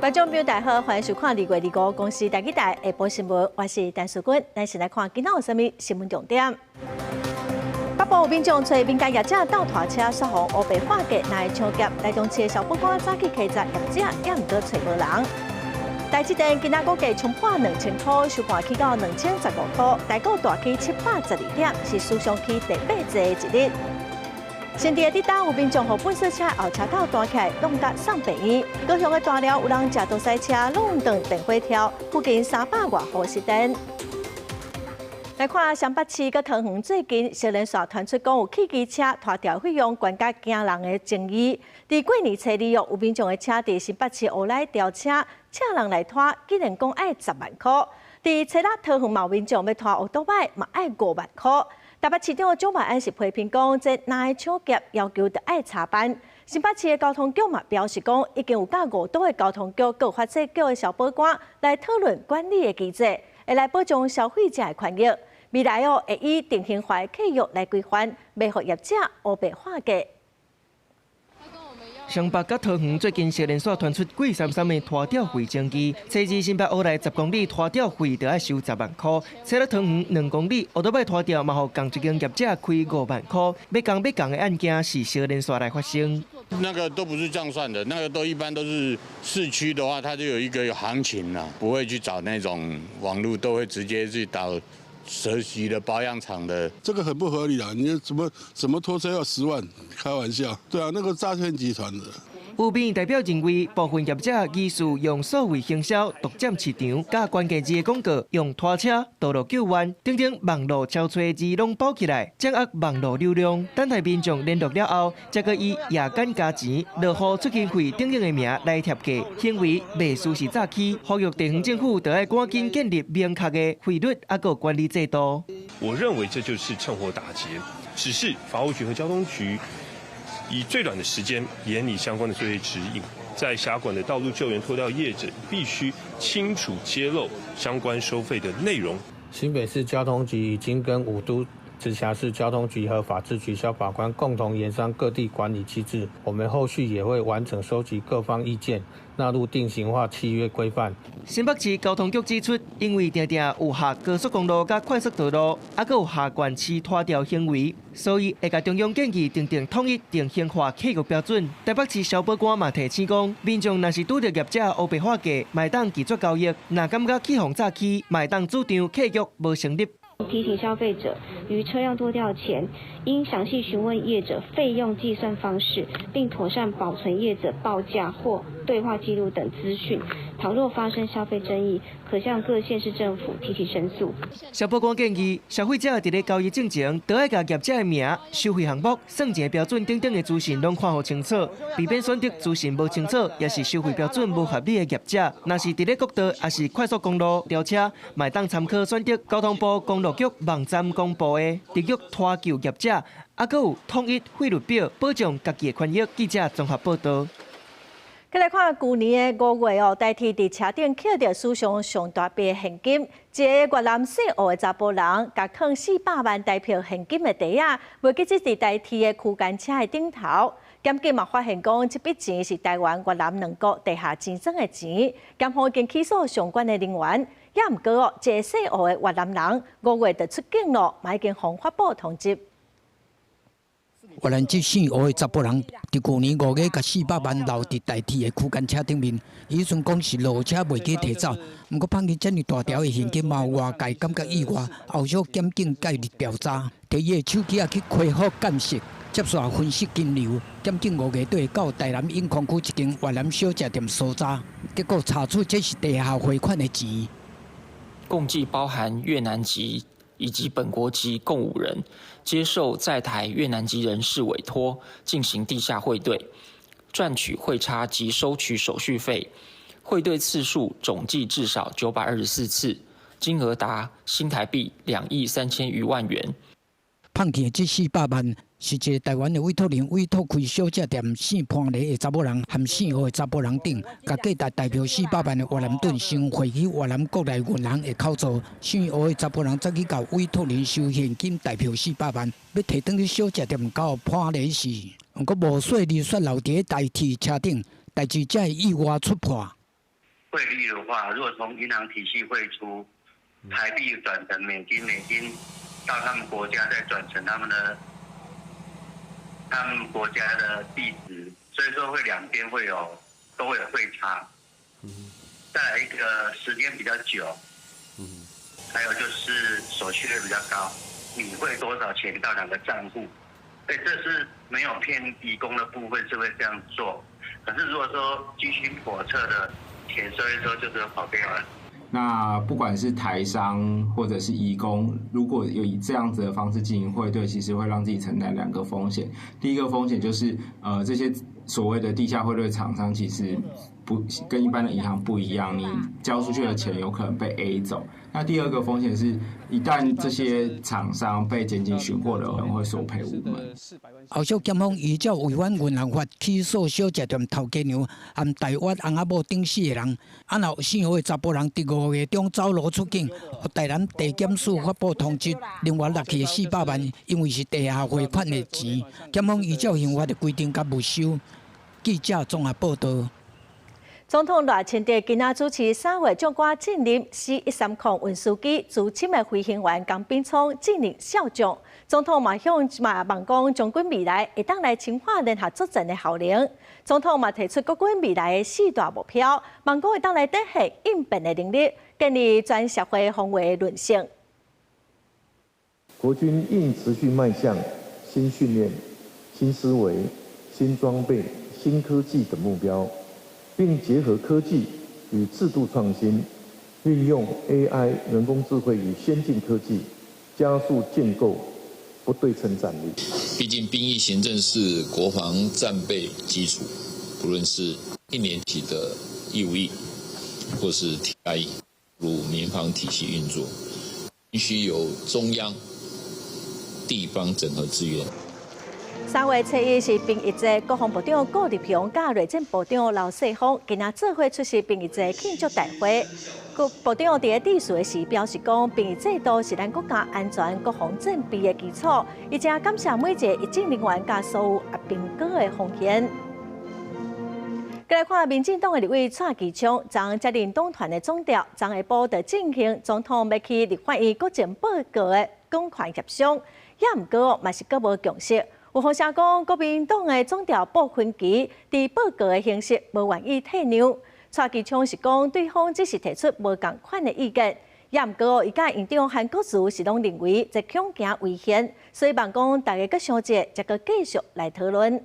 觀眾朋友大家好，歡迎收看2月25公視台語台下晡新聞，我是陳淑君。咱先來看今仔有啥物新聞重點。北部有民眾揣民間業者鬥拖車，煞予烏白畫價來搶劫，台中市的消保官早起稽查業者，也毋過揣無人。台積電今仔股價衝破2000箍，收盤起到2015箍，台股大起712點，是史上起第八濟的一日。新竹的竹東有民眾予糞埽車後車頭彈起來，弄甲送病院。高雄的大寮有人食多塞車，弄斷電火柱，附近300外戶失電。來看雙北市佮桃園最近相連紲傳出講有汽機車拖吊費用懸甲驚人的爭議。佇過年初二哦，有民眾的車佇新北市烏來吊車，請人來拖，竟然講愛10萬箍。佇初六桃園嘛有民眾欲拖歐多擺，嘛愛5萬箍。台北市長蔣萬安是批評講，這哪會搶劫，要求著愛查辦。新北市的交通局嘛表示講，已經有佮五都的交通局、佮法制局的消保官來討論管理的機制，會來保障消費者的權益。未來哦，會以定型化的契約來規範，袂予業者烏白畫價。雙北佮桃園最近相連紲傳出貴參參的拖吊費爭議，初二新北烏來10公里拖吊費就愛收10萬箍，初六桃園2公里歐多擺拖吊嘛，予仝一間業者開5萬箍，欲仝欲仝的案件是相連紲來發生。那個都不是這樣算的，那個都一般都是市區的話，它就有一個行情啦，不會去找那種網路，都會直接去找熟悉的保養廠的。這個很不合理啊！你怎麼怎麼拖車要10萬？開玩笑，對啊，那個詐騙集團的。有民意代表認為，部分業者疑似用數位行銷獨佔市場，佮關鍵字的廣告用拖車、道路救援等等網路招揣字攏包起來，掌握網路流量，等待民眾聯絡了後，才閣以夜間加錢、落雨出勤費等等的名來貼價，行為袂輸是詐欺。呼籲地方政府著愛趕緊建立明確的費率抑閣管理制度。我認為這就是趁火打劫，只是法務局和交通局以最短的時間研擬相關的作業指引，在轄管的道路救援拖吊業者必須清楚揭露相關收費的內容。新北市交通局已經跟五都直轄市交通局和法制局消保官共同研商各地管理機制，我們後續也會完整收集各方意見，納入定型化契約規範。新北市交通局指出，因為定定有下高速公路佮快速道路，抑閣有下縣市拖吊行為，所以會共中央建議訂定統一定型化契約標準。台北市消保官嘛提醒講，民眾若是拄著業者烏白畫價，嘛會當拒絕交易；若感覺去予詐欺，嘛會當主張契約無成立。提醒消費者於車輛拖吊前，應詳細詢問業者費用計算方式，並妥善保存業者報價或對話記錄等資訊。倘若發生消費爭議，可向各縣市政府提起申訴。消保官建議，消費者佇咧交易進前，著愛共業者的名、收費項目、算錢標準等等的資訊攏看予清楚，避免選擇資訊無清楚，抑是收費標準無合理的業者。若是佇咧國道，抑是快速公路調車，嘛會當參考選擇交通部公路局網站公布的特約拖救業者，抑閣有統一費率表，保障家己的權益。記者綜合報導。再來看舊年的5月哦，台鐵佇車頂抾著史上上大筆現金，一个越南姓吳的查埔人，共囥400萬台票現金的袋仔，袂記佇台鐵的區間車的頂頭。檢警嘛發現講，這筆錢是台灣、越南兩國地下錢莊的錢，檢方已經起訴相關的人員。也毋過哦，這个姓吳的越南人5月就出境咯，嘛已經予法部通緝。越南籍姓吳的查埔人，佇舊年5月，共400萬留佇台鐵的區間車頂面。伊彼陣講是落車袂記提走，毋過放去遮爾大條的現金，嘛予外界感覺意外。後續檢警介入調查，提伊的手機仔去開戶鑑識，接續分析金流。檢警5月底到台南永康區一間越南小食店搜查，結果查出這是地下匯款的錢。共計包含越南籍以及本國籍共五人，接受在台越南籍人士委託進行地下匯兌，賺取匯差及收取手續費，匯兌次數總計至少924次，金額達新台幣2億3000餘萬元。判去的這400萬是一个台灣的委託人委託開小食店姓潘雷的查某人和姓吳的查埔人等，共價值台票四百萬的越南盾先匯去越南國內銀行的口座。姓吳的查埔人再去共委託人收現金台票四百萬，欲提轉去小食店交潘雷時，毋過無細膩煞留佇咧台鐵車頂，代誌才會意外出破。匯率的話，如果從銀行體系匯出台幣轉成美金，美金到他們國家再轉成他們國家的幣值，所以說會兩邊會有都會有匯差。再來一個時間比較久，還有就是手續費比較高，你匯多少錢到兩個賬戶？對，這是沒有騙移工的部分是會這樣做。可是如果說居心叵測的錢收一收，就只有跑掉了。那不管是台商或者是移工，如果有以這樣子的方式進行匯兌，其實會讓自己承擔兩個風險。第一個風險就是，這些所謂的地下匯兌廠商其實不跟一般的銀行不一樣，你交出去的錢有可能被 A 走。那第二個風險是，一旦這些廠商被檢警尋獲的，可能會索賠無門。後續檢方依照違反銀行法起訴小食店頭家娘和台灣翁仔某等四個人。啊，若姓何的查埔人佇5月中走路出境，予台南地檢署發布通緝。另外掠去的400萬，因為是地下匯款的錢，檢方依照刑法的規定共沒收。記者綜合報道。總統賴清德今仔主持3月將官進入 C-130運輸機資深的飛行員江秉聰進入少將。總統嘛向嘛望講將軍未來會當來深化聯合作戰的效能。總統嘛提出國軍未來的四大目標，望講會當來展現應變的能力，建立全社會防衛的韌性。國軍應持續邁向新訓練、新思維、新裝備、新科技等目標。並結合科技與制度創新，運用 AI 人工智慧與先進科技，加速建構不對稱戰力。畢竟兵役行政是國防戰備基礎，不論是一年期的義務役，或是替代役，如民防體系運作，必須由中央、地方整合資源。3月7日是兵役節，國防部長顧立雄佮內政部長劉世鋒今仔做伙出席兵役節慶祝大會。顧部長佇咧致辭的時表示講，兵役制度是咱國家安全、國防戰備的基礎，伊誠感謝每一個役政人員佮所有阿兵哥的奉獻。過來看民進黨的立委蔡其昌，昨接任黨團的總召，昨下晡就進行總統欲去立法院國情報告的講權協商，也毋過嘛是閣無共識。有風聲講，國民黨的總召傅崐萁佇報告的形式無願意退讓。蔡其昌是講，對方只是提出無仝款的意見，也毋過伊佮院長韓國瑜是攏認為這恐驚違憲，所以望講大家閣想者，才閣繼續來討論。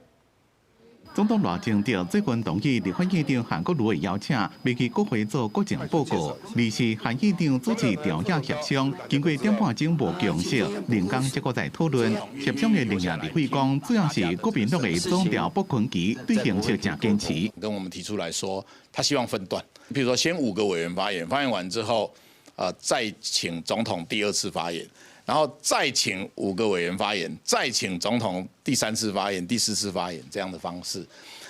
總統賴清德最近同意立法院長韓國瑜的邀請，欲去國會做國情報告。二是韓院長主持朝野協商，經過點半鐘無共識，另工才閣再討論。協商的另一立委講，主要是國民黨的總召傅崐萁對形式誠堅持，跟我們提出來說，他希望分段，比如說先五個委員發言，發言完之後，再請總統第二次發言。然後再請五個委員發言，再請總統第三次發言、第四次發言這樣的方式。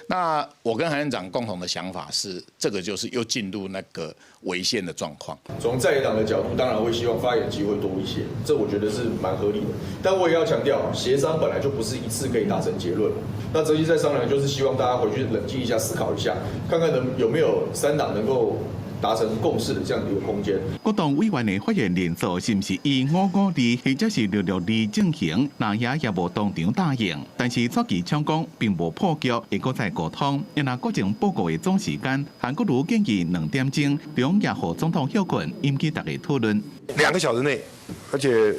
那我跟韓院長共同的想法是，這個就是又進入那個違憲的狀況。從在野黨的角度，當然會希望發言機會多一些，這我覺得是蠻合理的。但我也要強調，協商本來就不是一次可以達成結論。那這次再商量，就是希望大家回去冷靜一下，思考一下，看看能有沒有三黨能夠達成共識的這樣的一個空間。國黨委員的發言人數是毋是以5-5-2或者是6-6-2進行，那也無當場答應。但是蔡其昌講並無破局，會閣再溝通。因為國情報告的總時間，韓國瑜建議2點鐘，中也予總統休睏，引起大家討論。2個小時內，而且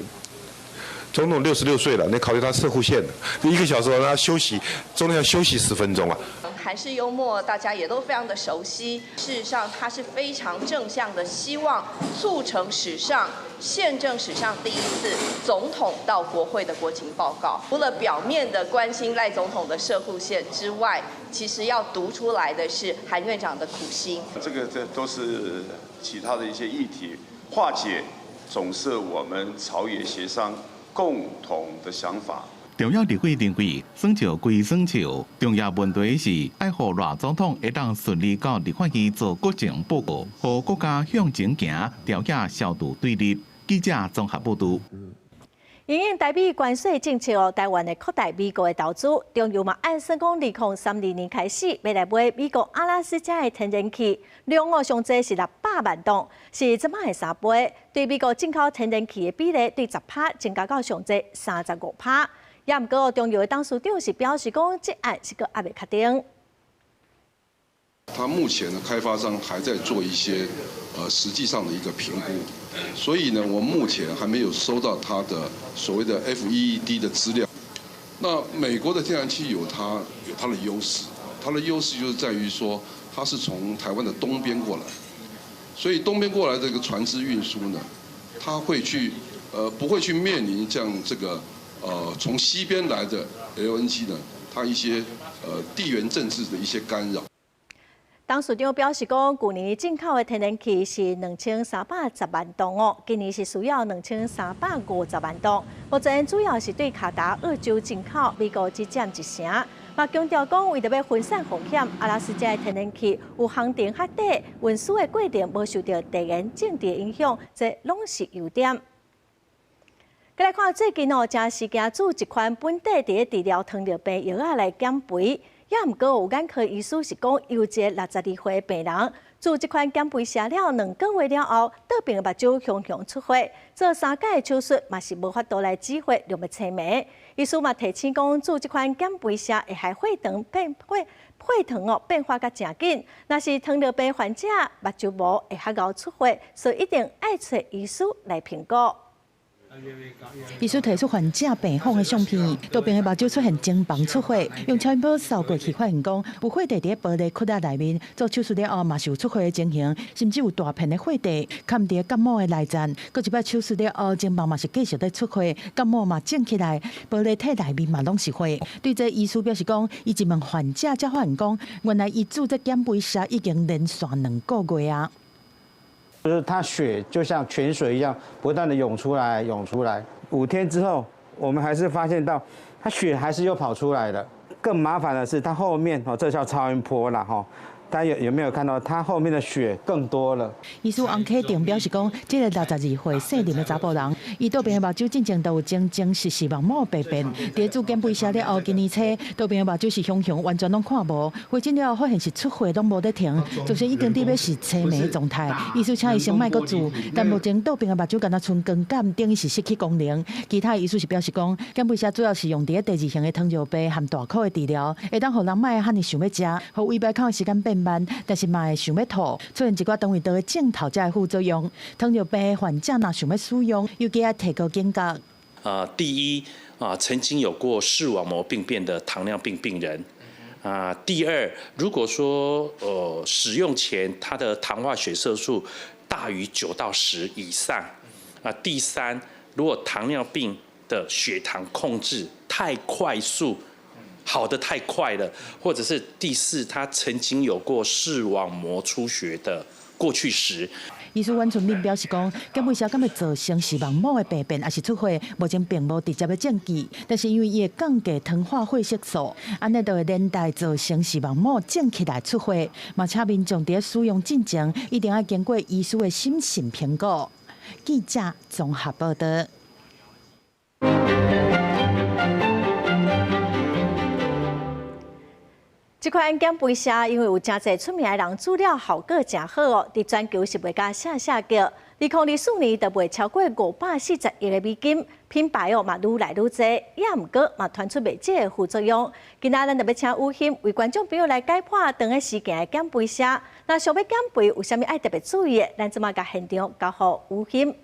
總統66歲了，你考慮他攝護腺，1個小時讓他休息，總統要休息10分鐘啊。韓式幽默，大家也都非常的熟悉。事實上，他是非常正向的，希望促成史上憲政史上第一次總統到國會的國情報告。除了表面的關心賴總統的攝護腺之外，其實要讀出來的是韓院長的苦心。這都是其他的一些議題化解，總是我們朝野協商共同的想法。朝野立委認為，耍笑歸耍笑，重要問題是愛予賴總統會當順利到立法院做國情報告，予國家向前行，朝野消除對立。記者綜合報導。因應台美關稅政策哦，台灣會擴大美國的投資。中油嘛按算講，2032年開始欲來買美國阿拉斯加的天然氣，量哦上濟是600萬噸，是這擺的3倍。對美國進口天然氣的比例對10趴增加到上濟35趴。也毋過中油的董事長是表示講，這案是閣猶未確定。他目前呢，開發商還在做一些，實際上的一個評估，所以呢，我目前還沒有收到他的所謂的 FEED 的資料。那美國的天然氣有它的優勢，它的優勢就是在於說，它是從台灣的東邊過來，所以東邊過來這個船隻運輸呢，它會去，不會去面臨像這個，從西邊來的 LNG 呢，它一些，地緣政治的一些干擾。董事長表示講，舊年進口的天然氣是2310萬噸哦，今年是需要2350萬噸。目前主要是對卡達、澳洲進口，美國只佔一成。嘛強調講，為著欲分散風險，阿拉斯加的天然氣有航程較短，運輸的過程無受著地緣政治影響，這攏是優點。閣來看最近哦，誠時興注一款本地佇咧治療糖尿病藥仔來減肥。也毋過有眼科醫師是講，有一个62歲病人注這款減肥射了2個月了後，倒爿的目睭雄雄出血，做三擺的手術嘛是無法度來止血，量欲青盲。醫師嘛提醒講，注這款減肥射會害血糖變血血糖哦變化較誠緊，若是糖尿病患者目睭毛會較𠢕出血，所以一定愛揣醫師來評估。醫師提出患者病房的相片，倒爿的目睭出現精房出血，用超音波掃過去，發現講有血塊佇咧玻璃窟仔內面，做手術了後嘛是有出血的情形，甚至有大片的血塊，崁佇角膜的內層。閣一擺手術了後，精房嘛是繼續咧出血，角膜嘛腫起來，玻璃體內面嘛攏是血。對這醫師表示講，伊一問患者才發現講，原來伊注這減肥射已經連續2個月啊。就是他血就像泉水一樣，不斷的湧出來，湧出來。5天之後，我們還是發現到他血還是又跑出來了。更麻煩的是，他後面哦，這叫超音波了哈。大家有沒有看到，他後面的血更多了？醫師翁啟定表示講，這个62歲姓林的查埔人，伊倒爿的目睭進前都有增生是視網膜病變，佇注減肥射了後，今年初倒爿的目睭是雄雄完全攏看無，回診了後發現是出血攏無咧停，造成已經佇欲是青盲的狀態。醫師請伊先莫閣注，但目前倒爿的目睭敢若賰光感，等於是失去功能。其他醫師是表示講，減肥射主要是用佇咧第二型的糖尿病和大顆的治療，會當予人莫遐爾想欲食，予胃排空的時間變慢，但是嘛會想欲吐，出現一寡腸胃道的症頭才會副作用。糖尿病患者若想欲使用，尤其愛提高警覺。第一啊，曾經有過視網膜病變的糖尿病病人。啊，第二，如果說使用前他的糖化血色素大於9到10以上。啊，第三，如果糖尿病的血糖控制太快速，好得太快了，或者是第四，他曾經有過視網膜出血的過去史。醫師阮春敏表示講，減肥射敢會造成視網膜的病變，抑是出血，目前並無直接的證據。但是因為伊會降低糖化血色素，按呢就會連帶造成視網膜腫起來出血。嘛，請民眾佇使用進前，一定愛經過醫師的審慎評估。記者綜合報道。這款減肥射因為有誠濟出名的人注了效果誠好哦，佇全球是賣甲嚇嚇叫。2024年就賣超過540億的美金，品牌哦嘛愈來愈濟，也毋過嘛傳出袂少的副作用。今仔咱就欲請雨欣為觀眾朋友來解剖當咧時興的減肥射。若想欲減肥有啥物愛特別注意的？咱這馬共現場交予雨欣。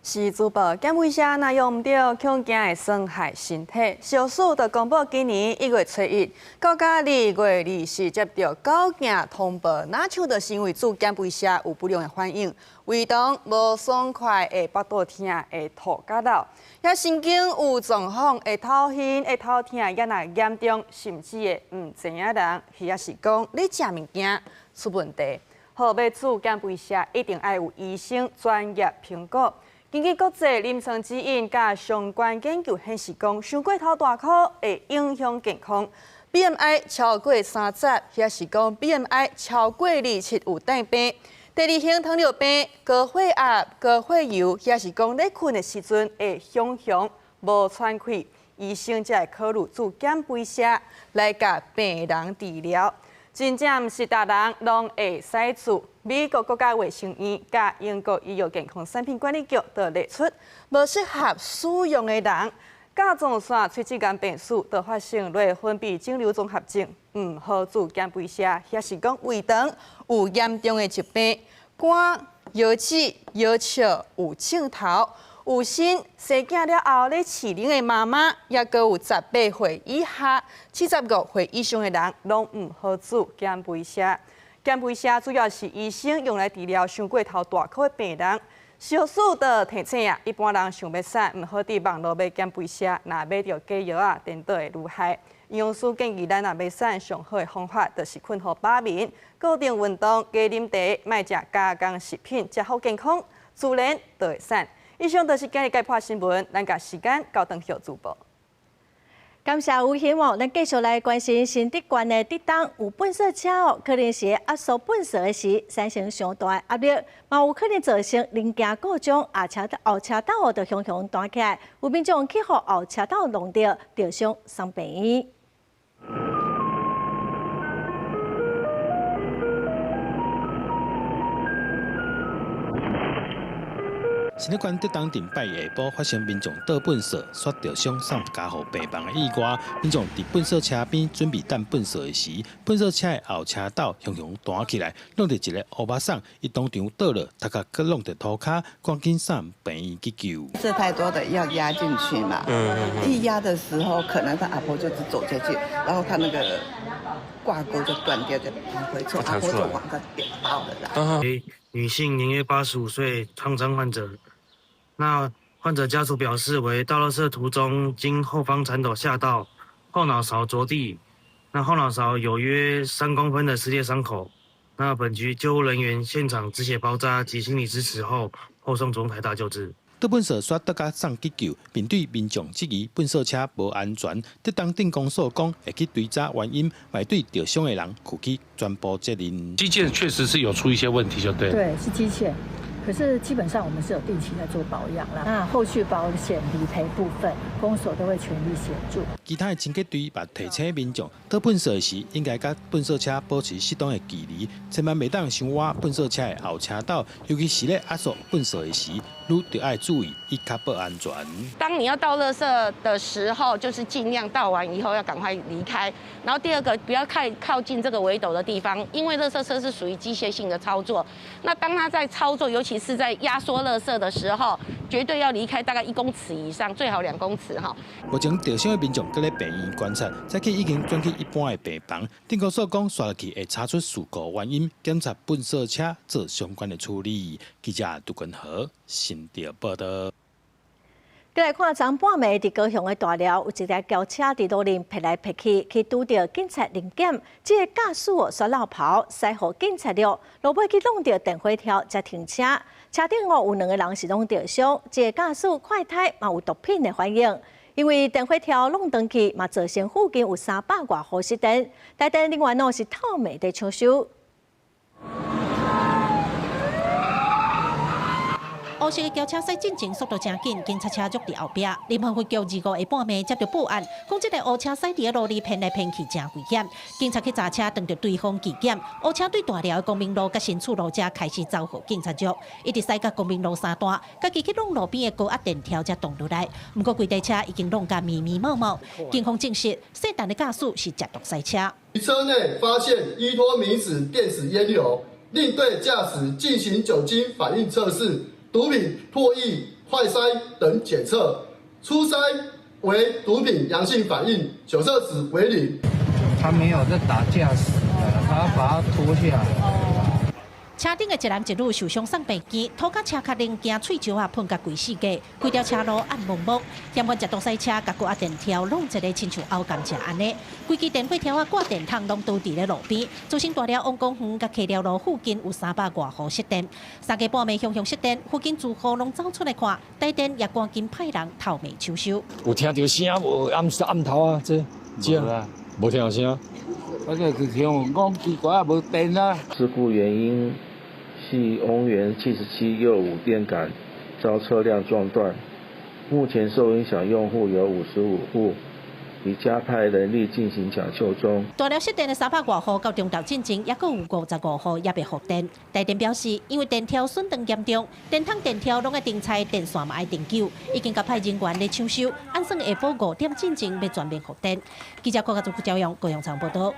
是珠寶減肥射，若用毋著，恐驚會損害身體。小署就公布今年1月初1到2月24接著九件通報，若像著是因為注減肥射有不良的反應，胃腸無爽快，會腹肚疼，會吐甲流，也神經有狀況，會頭暈、會頭疼，也若嚴重，甚至會毋知影人，或者是講你食物件出問題。好，欲注減肥射，一定愛有醫生專業評估。根據國際臨床指引佮相關研究顯示，講傷過頭大顆會影響健康。BMI 超過30，或者是講 BMI 超過27有帶病。第二型糖尿病、高血壓、高血油，或者是講咧睏的時陣會雄雄無喘氣，醫生才會考慮注減肥射來共病人治療。真正毋是逐人攏會使注。美國國家衛生院佮英國醫藥健康產品管理局就列出無適合使用的人，甲狀腺垂質癌病史，就發生內分泌腫瘤綜合症，毋好注減肥射，抑是講胃腸有嚴重的疾病，肝、腰子、腰笑有症頭，有新生囝了後咧飼奶的媽媽，抑閣有18歲以下、75歲以上的人，攏毋好注減肥射。減肥射主要是醫生用來治療傷過頭大顆的病人。小事就提醒啊，一般人想欲瘦，毋好佇網路買減肥射，若買著假藥仔，顛倒會愈害。營養師建議咱若欲瘦，上好的方法就是睏予飽眠，固定運動，加啉茶，莫食加工食品，食好健康，自然就會瘦。以上就是今日解破新聞，咱共時間交轉予主播。感謝吳顯哦，咱繼續來關心新竹縣的竹東有糞埽車哦，可能是壓縮糞埽的時產生傷大的壓力，嘛有可能造成零件故障，啊車後車斗哦就雄雄彈起來，有民眾去予後車斗弄著，著傷送病院。新竹縣竹東鎮拜一下晡發生民眾倒糞埽，煞著傷送加護病房的意外。民眾佇糞埽車邊準備等糞埽的時，糞埽車的後車斗雄雄彈起來，弄著一個烏目送，伊當場倒落，頭殼閣弄著塗跤，趕緊送病院急救。這太多的要壓進去嘛，一壓的時候，可能他阿婆就是走下去，然後他那個掛鈎就斷掉，就彈回去，阿婆就往個點爆了啦。女性，年約85歲，創傷患者。那患者家屬表示，為倒垃圾途中經後方鏟斗嚇到，後腦勺着地，那後腦勺有約3公分的撕裂傷口。那本局救護人員現場止血包紮及心理支持後，後送中台大救治。倒糞埽煞倒共送急救，面對民眾質疑糞埽車無安全，竹東鎮公所講會去追查原因，嘛對著傷的人負起全部責任。機件確實是有出一些問題，就對。對，是機械。可是基本上我們是有定期在做保養啦。那後續保險理賠部分，公所都會全力協助。其他的清潔隊嘛提醒民眾，倒糞埽時應該佮糞埽車保持適當的距離，千萬袂當傷倚糞埽車的後車斗，尤其是咧壓縮糞埽的時，愈著愛注意，以確保安全。當你要倒垃圾的時候，就是盡量倒完以後要趕快離開。然後第二個，不要太靠近這個圍斗的地方，因為垃圾車是屬於機械性的操作。那當它在操作，尤其是在壓縮垃圾的時候，絕對要離開大概1公尺以上，最好2公尺哈。目前著傷的民眾閣咧病院觀察，早起已經轉去一般的病房。鎮公所講，煞落去會查出事故原因，檢查糞埽車做相關的處理。記者杜根和新竹報道。再來看，昨半暝佇高雄的大寮，有一台轎車佇路面撇來撇去，去拄著警察臨檢，這个駕駛哦煞落跑，駛予警察了，落尾去弄著電火條才停車。車頂哦有2個人是攏著傷，這个駕駛快胎嘛有毒品的反應，因為電火條弄斷去，嘛造成附近有300外戶失電，台電人員哦是透暝佇搶修。烏色的轎車駛進前速度誠緊，警察車足佇後壁。林環分局25下半暝接到報案，講這台烏車駛佇路裡騙來騙去，誠危險。警察去查車，撞著對方機檢，烏車對大寮的光明路佮新厝路遮開始走予警察捉，一直駛到光明路3段，家己去弄路邊的高壓電條才擋落來。毋過規台車已經弄甲密密麻麻。警方證實，姓陳的駕駛是食毒賽車。車內發現依托咪酯電子菸油，另對駕駛進行酒精反應測試。毒品唾液、快篩等檢測，初篩為毒品陽性反應，酒測值為0。他沒有在打駕駛的，他把他拖下來。車頂的一男一女受傷送病院，塗甲車殼零件碎石仔噴甲規世界，規條車路暗濛濛。嫌犯食毒賽車，共高壓電條弄一个親像拗甘蔗按呢，規支電火條仔掛電筒攏倒佇咧路邊，造成大寮王公園佮溪寮路附近有300外戶失電。三更半暝雄雄失電，附近住戶攏走出來看，台電也趕緊派人透暝搶修。有聽著聲無？暗暗頭啊，這這啊，無聽著聲。我就聽講奇怪，無電啊。事故原因係翁元7765電桿遭車輛撞斷，目前受影響用戶有55戶，已加派人力進行搶修中。大寮失電的300外戶，到中晝進前，猶閣有55戶猶未復電。台電表示，因為電條損斷嚴重，電筒、電條攏愛重拆，電線嘛愛重救，已經共派人員咧搶修，按算下晡5點進前欲全面復電。記者郭家祖、郭朝陽高雄場報道。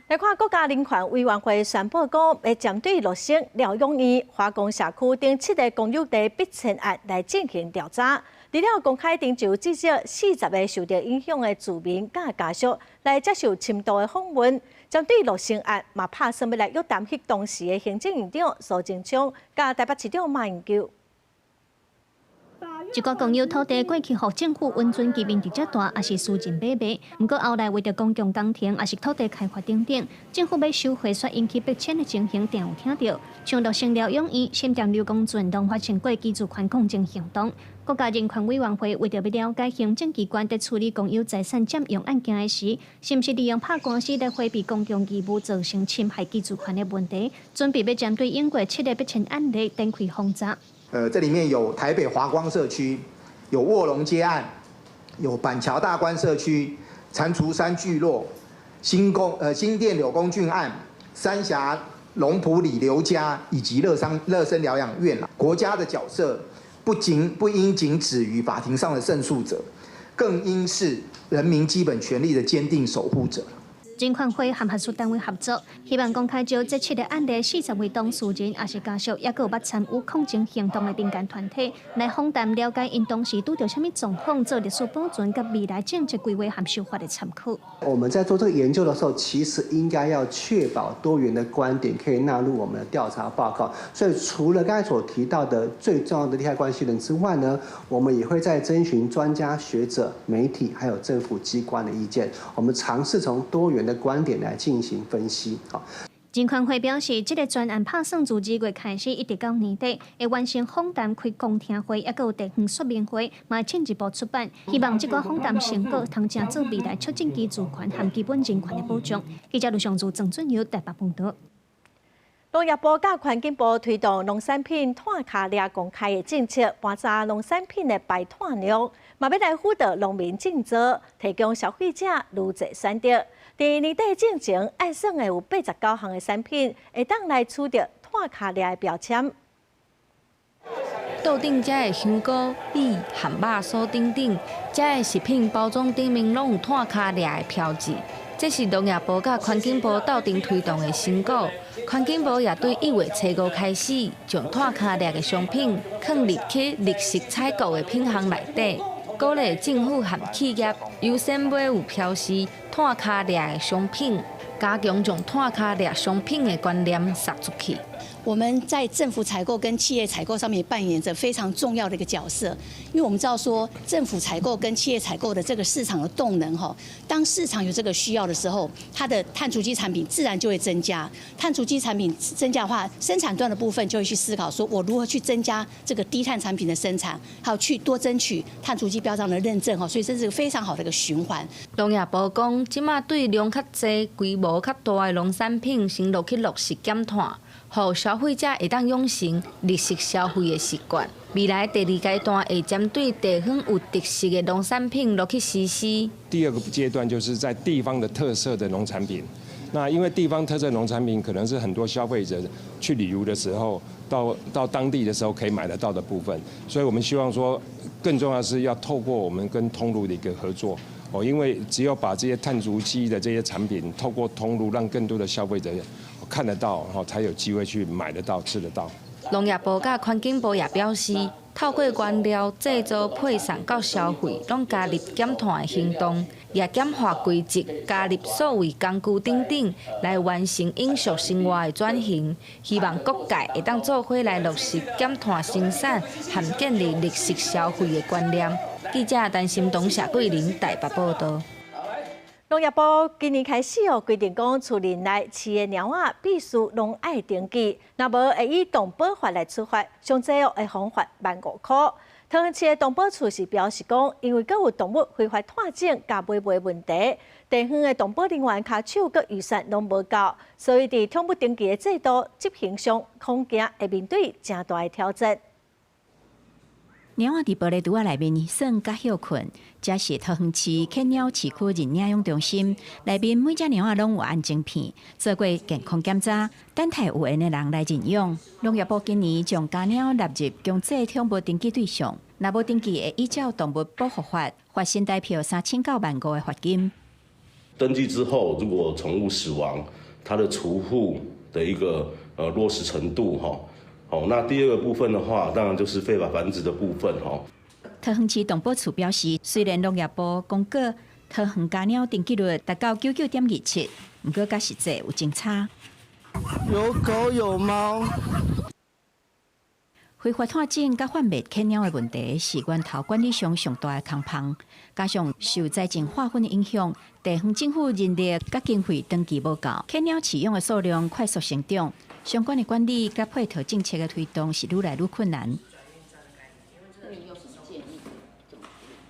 來看國家人權委員會宣布講，欲針對樂生療養院、華光社區等七个公有地逼遷案來進行調查。除了公開徵求至少40个受著影響的住民佮家屬來接受深度的訪問。針對樂生案，嘛拍算欲來約談彼當時的行政院長蘇貞昌，佮台北市長馬英九。一寡公有土地過去予政府允准其面積遮大，抑是私人買賣。毋過後來為著公共工程，抑是土地開發等等，政府欲收回，煞引起逼遷的情形，定有聽著。像樂生療養院、新店劉公圳，攏發生過居住權抗爭行動。國家人權委員會為著欲了解行政機關佇處理公有財產佔用案件時，是毋是利用拍官司來迴避公共義務，造成侵害居住權的問題，準備欲針對英國七个逼遷案例展開訪查。這裡面有台北華光社區，有臥龍街案，有板橋大觀社區、蟾蜍山聚落、新店柳公郡案、三峽龍埔里劉家以及樂生療養院。國家的角色不應僅止於法庭上的勝訴者，更應是人民基本權利的堅定守護者。人權會和學術單位合作，希望公開將這七个案例40位當事人，抑是家屬，猶閣有捌參與抗爭行動的民間團體來訪談，了解𪜶當時拄著啥物狀況，做歷史保存佮未來政策規劃和修法的參考。我們在做這個研究的時候，其實應該要確保多元的觀點可以納入我們的調查報告。所以，除了剛才所提到的最重要的利害關係人之外呢，我們也會再徵詢專家學者、媒體還有政府機關的意見。我們嘗試從多元的觀點來進行分析。人權會表示，這个專案拍算自2月開始，一直到年底，會完成訪談、開公聽會，猶閣有地方說明會，嘛會進一步出版。希望這个訪談成果，通正做未來促進居住權和基本人權的保障。記者盧尚如、鄭俊友台北報導。農業部佮環境部推動農產品碳跤掠公開的政策，盤查農產品的排碳量，嘛欲來輔導農民種作，提供消費者愈濟選擇。佇年底進前，按算會有89項的產品會當來取得碳跤掠的標籤。桌頂遮的香菇、米、漢堡、酥等等，遮的食品包裝頂面攏有碳跤掠的標誌。這是農業部佮環境部鬥陣推動的成果。環境部也對1月初5開始，將碳跤掠的商品放入去綠色採購的品項內底，鼓勵政府和企業優先買有標示碳跤掠的商品，加強將碳跤掠商品的觀念撒出去。我們在政府採購跟企業採購上面扮演着非常重要的一個角色，因為我們知道說政府採購跟企業採購的這個市場的動能，哈，當市場有這個需要的時候，它的碳足跡產品自然就會增加。碳足跡產品增加的話，生產端的部分就會去思考，說我如何去增加這個低碳產品的生產，還有去多爭取碳足跡標章的認證，哈，所以這是個非常好的一個循環。農業部講，這馬對量較濟、規模較大的農產品，先落去落實減碳。予消費者會當養成綠色消費的習慣。未來第二階段會針對地方有特色的農產品落去實施。第二個階段就是在地方的特色的農產品。那因為地方特色農產品可能是很多消費者去旅遊的時候，到當地的時候可以買得到的部分，所以我們希望說，更重要是要透過我們跟通路的一個合作。哦，因為只有把這些碳足跡的這些產品透過通路，讓更多的消費者看得到，才有機會去買得到、吃得到。農業部佮環境部也表示，透過原料製造、配送到消費，攏加入減碳的行動，也簡化規則，加入數位工具等等，來完成永續生活的轉型。希望各界會當做伙來落實減碳生產和建立綠色消費的觀念。記者陳心東、謝桂玲台北報導。農業部今年開始哦，規定講厝內飼的貓仔必須攏愛登記，若無會以動保法來處罰，上濟哦會予罰15,000箍。桃園市的動保處是表示講，因為閣有動物非法湠種佮買賣問題，地方的動保人員跤手佮預算攏無夠，所以佇寵物登記的制度執行上，恐驚會面對誠大的挑戰。貓仔佇玻璃櫥仔內面耍佮歇睏，這是桃園市犬貓飼區認領養中心，內面每隻貓仔攏有按晶片，做過健康檢查，等待有緣的人來認養。農業部今年將家貓納入強制寵物登記對象，若無登記，會依照動物保護法罰新台票3000到1.5萬的罰金。登記之後，如果寵物死亡，它的除戶的一個落實程度，哈，好，那第二個部分的話，當然就是非法繁殖的部分，哈。桃園市動保處表示，雖然農業部公告桃園家貓登記率達到99.27，毋過佮實際有真差。有狗有貓。非法湠種佮販賣犬貓的問題是源頭管理上上大的空縫，加上受財政劃分的影響，地方政府人力佮經費長期無夠，犬貓飼養的數量快速成長，相關的管理佮配套政策的推動是愈來愈困難。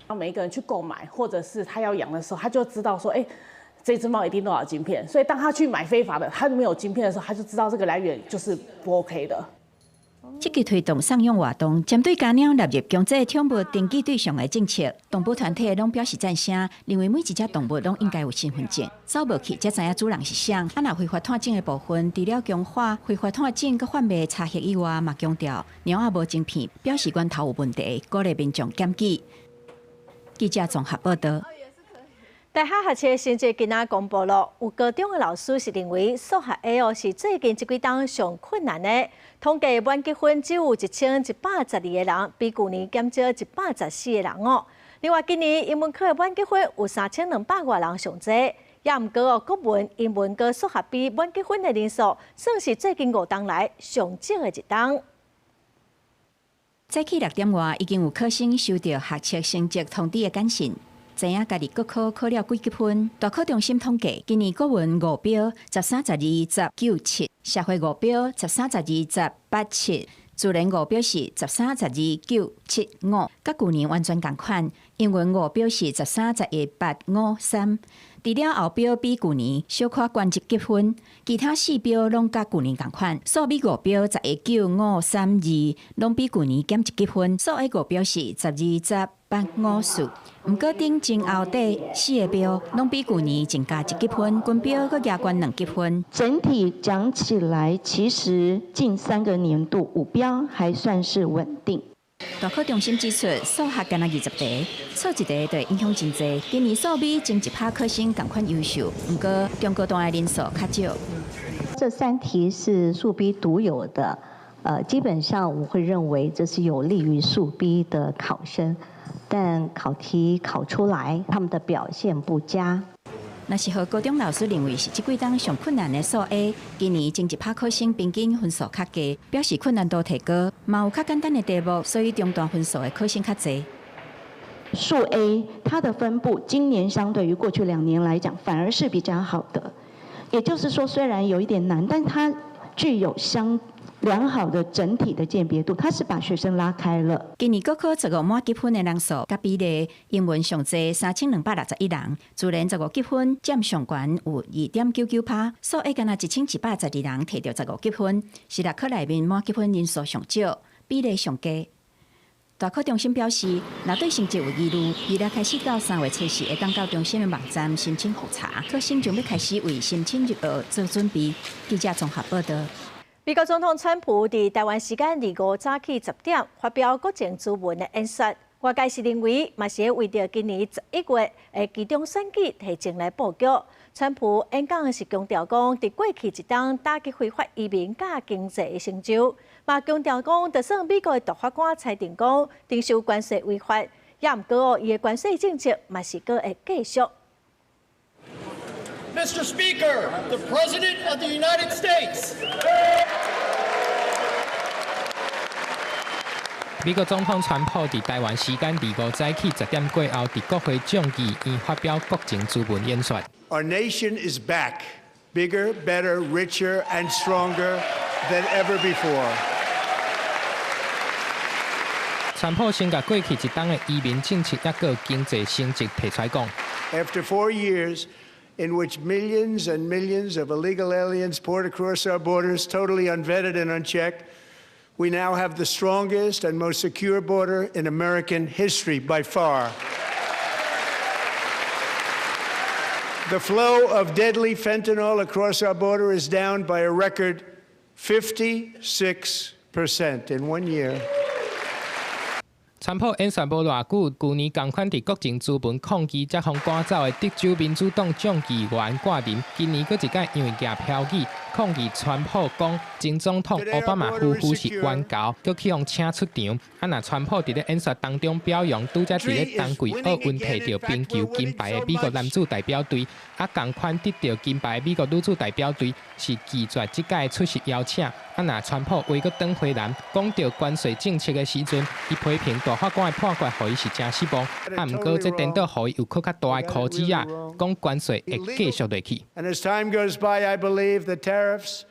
當每一個人去購買，或者是他要養的時候，他就知道說，欸，這隻貓一定都有晶片，所以當他去買非法的，他沒有晶片的時候，他就知道這個來源就是不 OK 的。積極推動送養活動，針對家貓納入強制寵物登記對象的政策，動保團體攏表示贊成，認為每一隻動物攏應該有身份證，走無去才知影主人是誰。啊，若非法湠種的部分，除了強化非法湠種佮販賣查核以外，嘛強調貓仔無晶片，表示源頭有問題，鼓勵民眾檢舉。記者綜合報道。大學學測成績今仔公布了，有高中的老師是認為數學 A 哦是最近這幾冬上困難的。統計滿級分只有1112個人，比舊年減少114個人哦。另外，今年英文科的滿級分有3200外人上濟，也毋過哦，國文、英文佮數學 B 滿級分的人數，算是最近5冬來上少的一冬。早起6點外，已經有考生收到學測成績通知的簡訊。知影家己國科考了幾級分？大考中心統計，今年國文五標13、12、10、9、7，社會五標13、12、10、8、7，自然五標是13、12、9、7、5，佮舊年完全仝款。英文五標是13、11、8、5、3，除了後標比舊年小可懸一級分，其他四標攏佮舊年仝款。數美五標11、9、5、3、2，攏比舊年減一級分。數 A 五標是12、10、8、5、4，毋過頂前後底四個標攏比舊年增加一級分，均標閣加懸兩級分。整體講起來，其實近3個年度五標還算是穩定。大考中心指出，數學干焦20題，錯一題就會影響真濟。今年數美前一趴考生仝款優秀，毋過中高段的人數較少。這三題是數 B 獨有的，基本上我會認為這是有利於數 B 的考生，但考題考出來，他們的表現不佳。若是予高中老師認為是這幾冬上困難的數 A，今年前一趴考生平均分數較低，表示困難度提高，嘛有較簡單的題目，所以中段分數的考生較濟。數 A 它的分布今年相對於過去2年來講，反而是比較好的。也就是說，雖然有一點難，但它具有相良好的整體的鑑別度，它是把學生拉開了。今年國考十五滿級分的人數佮比例，英文上濟3261人，自然十五級分佔上懸有2.99趴，數 A 干焦1112人提著十五級分，是六科內面滿級分人數上少，比例上低。大考中心表示，若對成績有疑慮，二月開始到3月初4會當到中心的網站申請複查，考生將欲開始為申請入學做準備。記者綜合報道。美國總統川普佇台灣時間25早起10點發表國情諮文的演說，外界是認為嘛是為著今年11月的期中選舉提前來布局。川普演講是強調講，佇過去一冬打擊非法移民佮經濟的成就，嘛強調講，就算美國的大法官裁定講徵收關稅違法，也毋過哦，伊的關稅政策嘛是閣會繼續。 Mr. Speaker, the President of the United States. 美國總統川普佇台灣時間25早起10點過後，佇國會眾議院發表國情諮文演說。 Our nation is back, bigger, better, richer, and stronger than ever before. 川普先共過去一冬的移民政策抑閣經濟成績提出來講。 After 4 years in which millions and millions of illegal aliens poured across our borders, totally unvetted and unchecked, We now have the strongest and most secure border in American history by far. The flow of deadly fentanyl across our border is down by a record 56% in one year. 川普演说無偌久，舊年仝款佇國情諮文抗議才予趕走的德州民主黨眾議員掛林，今年閣一擺因為舉標語抗議川普講前總統奧巴馬夫婦是冤猴，閣去予請出場。啊，若川普佇咧演說當中表揚拄才佇咧冬季奧運提著冰球金牌的美國男子代表隊，啊，仝款得著金牌的美國女子代表隊是拒絕這屆出席邀請。啊，若川普話閣轉回南，講著關稅政策的時陣，伊批評大法官的判決，予伊是誠失望。啊，毋過這顛倒予伊有閣較大的箍子仔，講關稅會繼續落去。 And as time goes by, I believe the tariffs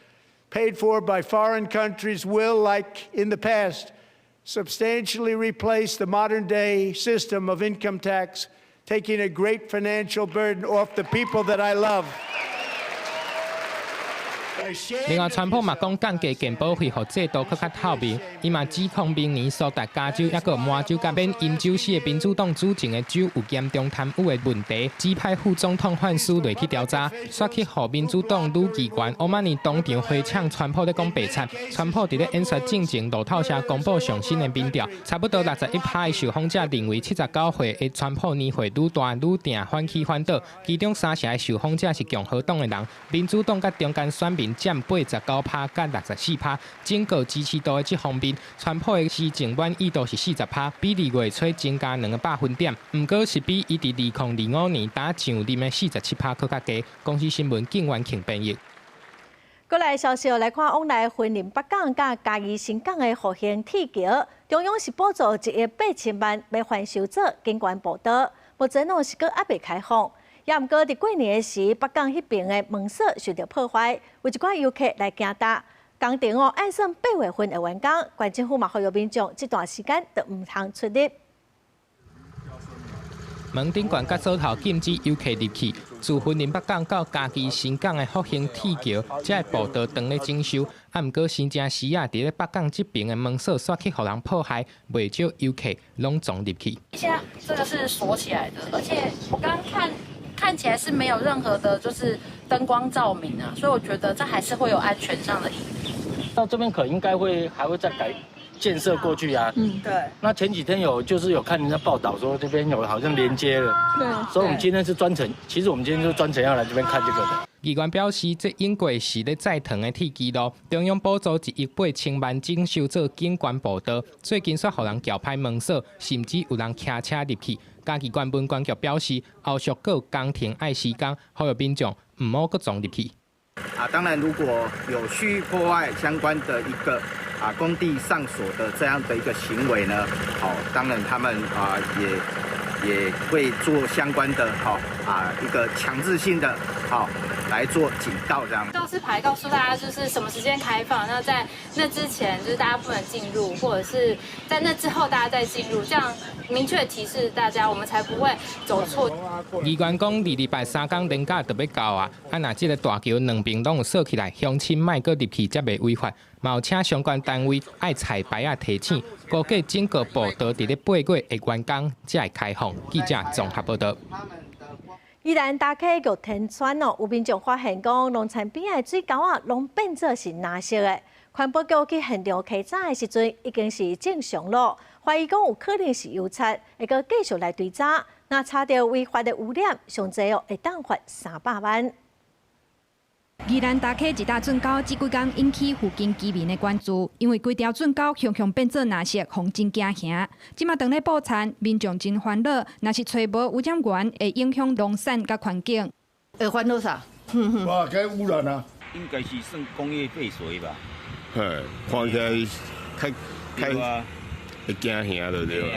paid for by foreign countries will, like in the past, substantially replace the modern-day system of income tax, taking a great financial burden off the people that I love. 另外，川普嘛講降低健保費，予制度閣較透明。伊嘛指控明年蘇達加州抑閣麻州佮免飲酒死的民主黨主政的州有嚴重貪污的問題，指派副總統范斯落去調查，煞去予民主黨女議員歐瑪尼當場回嗆川普咧講白賊。川普佇咧演說進前路透社公布上新的民調，差不多61%的受訪者認為79歲的川普年歲愈大愈定反起反倒，其中三成的受訪者是共和黨的人，民主黨佮中間選民佔89%佮64%，整個支持度的這方面，川普的施政滿意度是40%，比2月初增加2個百分點，毋過是比伊佇2025年剛上任的47%閣較低。公視新聞景元慶編譯。過來消息來看，往來雲林北港佮嘉義新港的復興鐵橋，中央是補助1億8千萬，欲翻修做景觀步道，目前攏是閣猶未開放。也毋過佇過年的時，北港彼爿的門鎖受著破壞，有一寡遊客來驚踏。工程哦，按算8月份會完工，縣政府嘛呼籲民眾這段時間都毋通出入。門頂懸佮鎖頭禁止遊客入去。自雲林北港到嘉義新港的復興鐵橋，這个步道當咧整修，啊，毋過新正時仔，佇咧北港這爿的門鎖煞去予人破壞，袂少遊客攏總入去。現在這個是鎖起來的，而且我剛看。看起來是沒有任何的，就是燈光照明啊，所以我覺得這還是會有安全上的疑慮。到這邊可應該會還會再改建設過去啊。嗯，對。那前幾天有就是有看人家報道說這邊有好像連接了。對。所以我們今天是專程，其實我們今天就專程要來這邊看這個的。議員表示，這應該是咧再長的鐵支路，中央補助1億8千萬整修做景觀步道，最近煞予人撬開門鎖，甚至有人騎車入去。嘉義縣文管局表示，後續閣有工程愛時間，呼籲民眾毋好閣撞入去。啊，當然，如果有蓄意破壞相關的一個工地上鎖的這樣的一個行為呢，好，當然他們啊也會做相關的好一個強制性的好來做警告，這樣。告示牌告訴大家就是什麼時間開放，那在那之前就是大家不能進入，或者是在那之後大家再進入，這樣明確提示大家，我們才不會走錯。議員講，二禮拜三工連假就欲到啊，啊若這个大橋兩邊攏有鎖起來，鄉親莫閣入去才袂違法。嘛有請相關單位愛彩牌仔提醒，估計整個步道佇咧8月會完工，才會開放。記者綜合報道。宜蘭大溪玉田村哦，有民眾發現講，農田邊仔的水溝仔攏變做是藍色的。環保局去現場稽查的時陣，已經是正常咯。懷疑講有可能是油漆，會閣繼續來追查。若查著違法的污染，上濟哦會當罰300萬。宜蘭大溪一大圳溝，這幾工引起附近居民的關注，因為規條圳溝雄雄變做藍色，予人真驚嚇。這馬當咧布田，民眾真煩惱，若是揣無污染源，會影響農產佮環境。會煩惱啥？哇，該污染啊！應該是算工業廢水吧？嘿，看起來較較會驚嚇的對吧？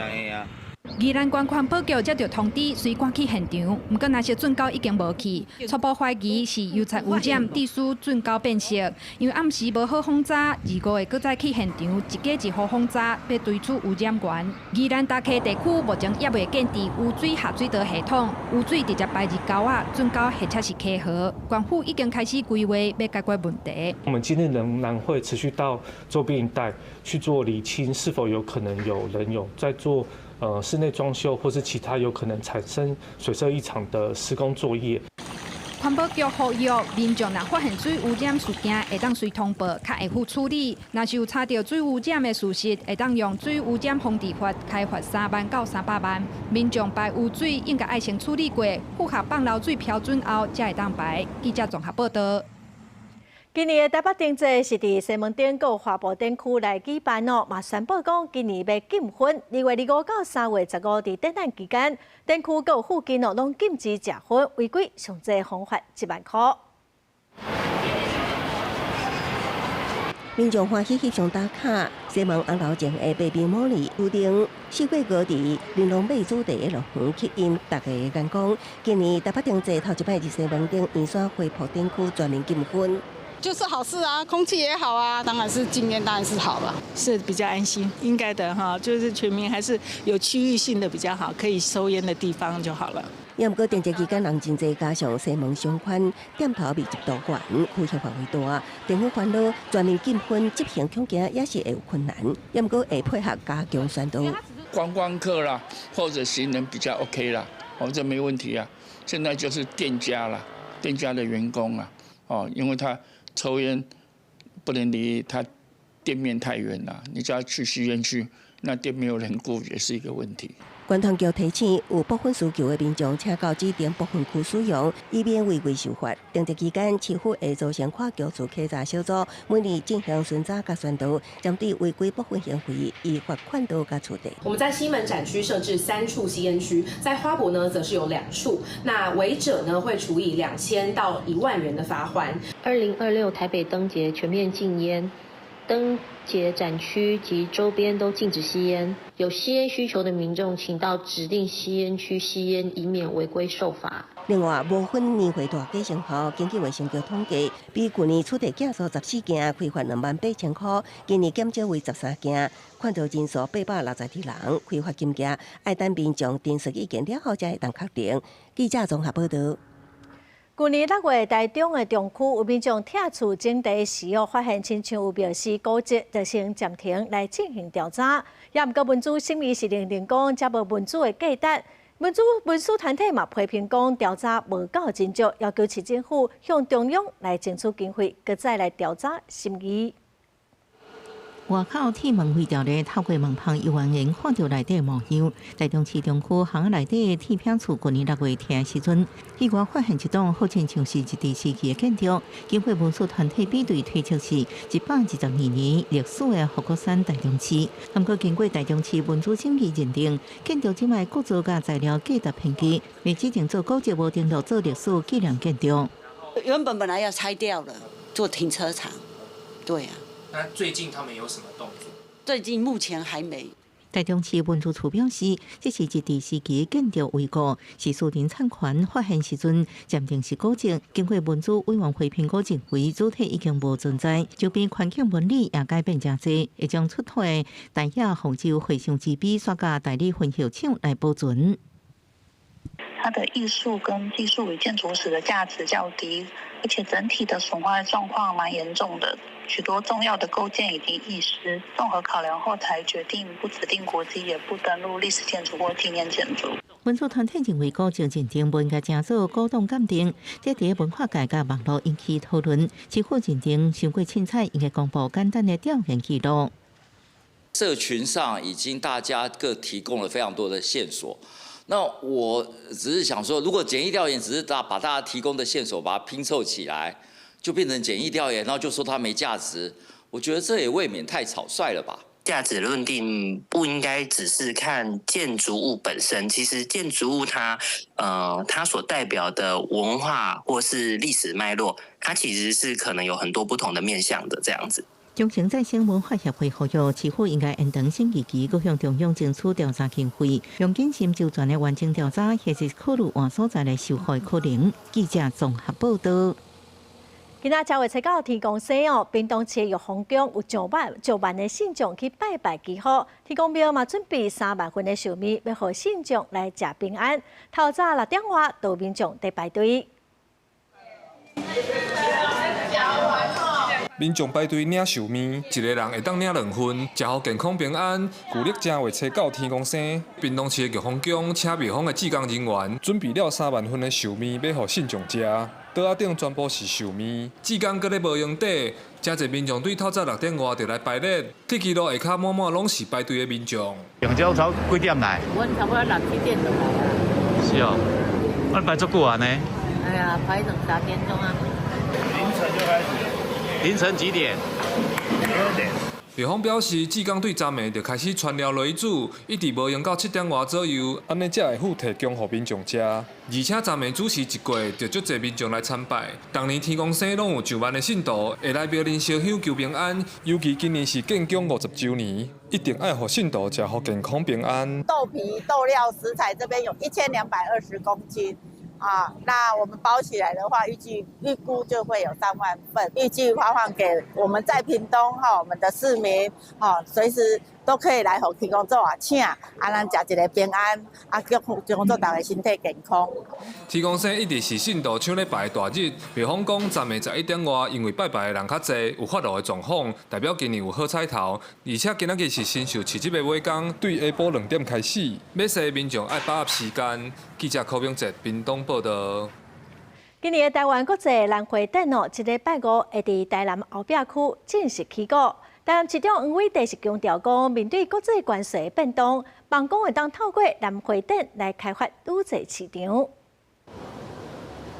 二宜蘭縣環保局接著通知，隨趕去現場，毋過藍色圳溝已經無去，初步懷疑是油漆污染致使圳溝變色。因為暗時無好訪查，25日閣再去現場，一家一戶訪查，欲追出污染源。宜蘭大溪地區目前猶未建置污水下水道系統，污水直接排入溝仔，圳溝或者是溪河。縣府已經開始規劃欲解決問題。我們今天仍然會持續到周邊一帶去做釐清，是否有可能有人有在做室內裝修或是其他有可能產生水色異常的施工作業。環保局呼籲民眾若發現水污染事件，會當隨通報，較會好處理。若是有查著水污染的事實，會當用水污染防治法開罰3萬到300萬。民眾排污水應該愛先處理過，符合放流水標準後，才會當排。記者綜合報導。今年的台北燈節是佇西門町佮華埠展區來舉辦哦，嘛宣布講今年欲禁薰。2月25到3月15佇展覽期間，展區佮附近哦攏禁止食薰，違規上濟予罰1萬箍。民眾歡喜翕相打卡，西門紅樓前的白冰茉莉屋頂，四季高地玲瓏馬主題的樂園吸引大家的眼光。今年台北燈節頭一擺佇西門町圓山花圃展區全面禁薰。就是好事啊，空氣也好啊，當然是禁煙，當然是好了，是比較安心，應該的哈，就是全民還是有區域性的比較好，可以收煙的地方就好了。也毋過燈節期間人真濟，加上西門商圈店頭密集度懸，區域範圍大，政府煩惱全面禁薰執行恐驚也是會有困難。也毋過會配合加強宣導。觀光客啦，或者行人比較 OK 啦，哦，這沒問題啊。現在就是店家啦，店家的員工啊，哦，因為他抽煙不能離他店面太遠啦，你叫他去吸煙區，那店沒有人顧也是一個問題。觀光局提醒有駁薰需求的民眾，請到指定駁薰區使用，以免違規受罰。燈節期間，市府會組成跨局處稽查小組，每年進行巡查佮宣導，針對違規駁薰行為，依罰款度佮處理。我們在西門展區設置3處吸煙區，在花博呢則是有2處。那違者呢會處以2000到1萬元的罰鍰。2026台北燈節全面禁煙。燈節展區及周邊都禁止吸煙，有吸煙需求的民眾，請到指定吸煙區吸煙，以免違規受罰。另外，無薰年會大計生效，根據衛生局統計，比去年取締件數14件，開罰28000箍，今年減少為13件，勸導人數862人，開罰金額愛等民眾陳述意見了後才會當確定。記者綜合報導。去年6月，台中的中區有民眾拆厝整地時哦，發現親像有廟寺古蹟，就先暫停來進行調查。也毋過文資審議是認定講，這無文資的價值。文資文史團體嘛批評講，調查無夠盡足，要求市政府向中央來爭取經費，閣再來調查審議。外口鐵門圍條咧，透過門縫猶原會看著內底模樣。台中市中區巷仔內底鐵餅厝，去年6月拆時陣，意外發現一棟好親像是日治時期的建築。經過文史團體比對推測是122年歷史的護國山台中市。毋過經過台中市文資審議認定，建築這擺構造佮材料價值偏低，未指定做古蹟無登錄做歷史紀念建築。原本本來要拆掉了，做停車場，對啊。那最近他們有什麼動作？最近目前還沒。台中市文資處表示，這是日治時期建築遺構，是私人產權發現時陣暫定是古蹟。經過文資委員會評估，認為主體已經無存在，周邊環境紋理也改變誠濟，會將出土的大野鳳洲回想之碑徙佮大里分後廠來保存。它的藝術跟技術與建築史的價值較低，而且整體的損壞狀況蠻嚴重的。許多重要的構件已經遺失，綜合考量後才決定不指定國籍，也不登錄歷史建築或紀念建築。文資團體認為古蹟認定無應該成做古董鑑定，這佇文化界佮網路引起討論。市府認定傷過凊彩，應該公布簡單的調研記錄。社群上已經大家各提供了非常多的線索，那我只是想說，如果簡易調研只是把大家提供的線索把它拼湊起來，就變成簡易調研，然後就說它沒價值，我覺得這也未免太草率了吧。價值論定不應該只是看建築物本身，其實建築物它所代表的文化或是歷史脈絡，它其實是可能有很多不同的面向的這樣子。中省再生文化協會呼籲，市府應該延長審議期，閣向中央爭取調查經費，用謹慎周全的完整調查，或是考慮換所在來修復的可能。記者綜合報道。今仔正月初九天公生哦，屏東市玉皇宮有上萬上萬的信眾去拜拜祈福，天公廟嘛準備3萬份的壽麵，欲予信眾來食平安。透早6點外，就民眾佇排隊。民眾排隊領壽麵，一个人會當領兩份，食予健康平安。舊曆正月初九天公生，屏東市的玉皇宮請廟方的志工人員準備了3萬份的壽麵，欲予信眾食。桌仔頂全部是壽麵，志工閣咧無閒等，誠濟民眾對透早6點外就來排列，鐵支路下跤滿滿攏是排隊的民眾。用這早幾點來？阮差不多6、7點就來啊。是哦，啊排足久啊呢？哎呀，排兩三點鐘啊。凌晨就開始。凌晨幾點？2點。廟方表示，志工對昨暝就開始傳料落去煮，一直無閒到7點外左右，按呢才會赴提供予民眾食。而且昨暝主時一過，就足濟民眾來參拜。逐年天公生攏有上萬的信徒會來廟裡燒香求平安，尤其今年是建宮50週年，一定愛予信徒食予健康平安。豆皮、豆料食材這邊有1220公斤。啊，那我們包起來的話，預估就會有3萬份，預計發放給我們在屏東哈，我們的市民哈，隨時都可以來予天公祖啊請，啊，咱食一个平安，啊，祝福天公祖大家身體健康。天公生一直是信徒搶咧拜的大日，廟方講昨暝11點外，因為拜拜的人較濟，有發路的狀況，代表今年有好彩頭。而且今仔日是神獸市集的尾工，對下晡2點開始，欲踅民眾愛把握時間。記者柯明哲屏東報道。今年的台灣國際蘭花展哦，這禮拜五會佇台南後壁區正式起鼓。台南市長黃偉哲是強調講，面對國際關稅變動，望講會當透過蘭花展來開發愈濟市場。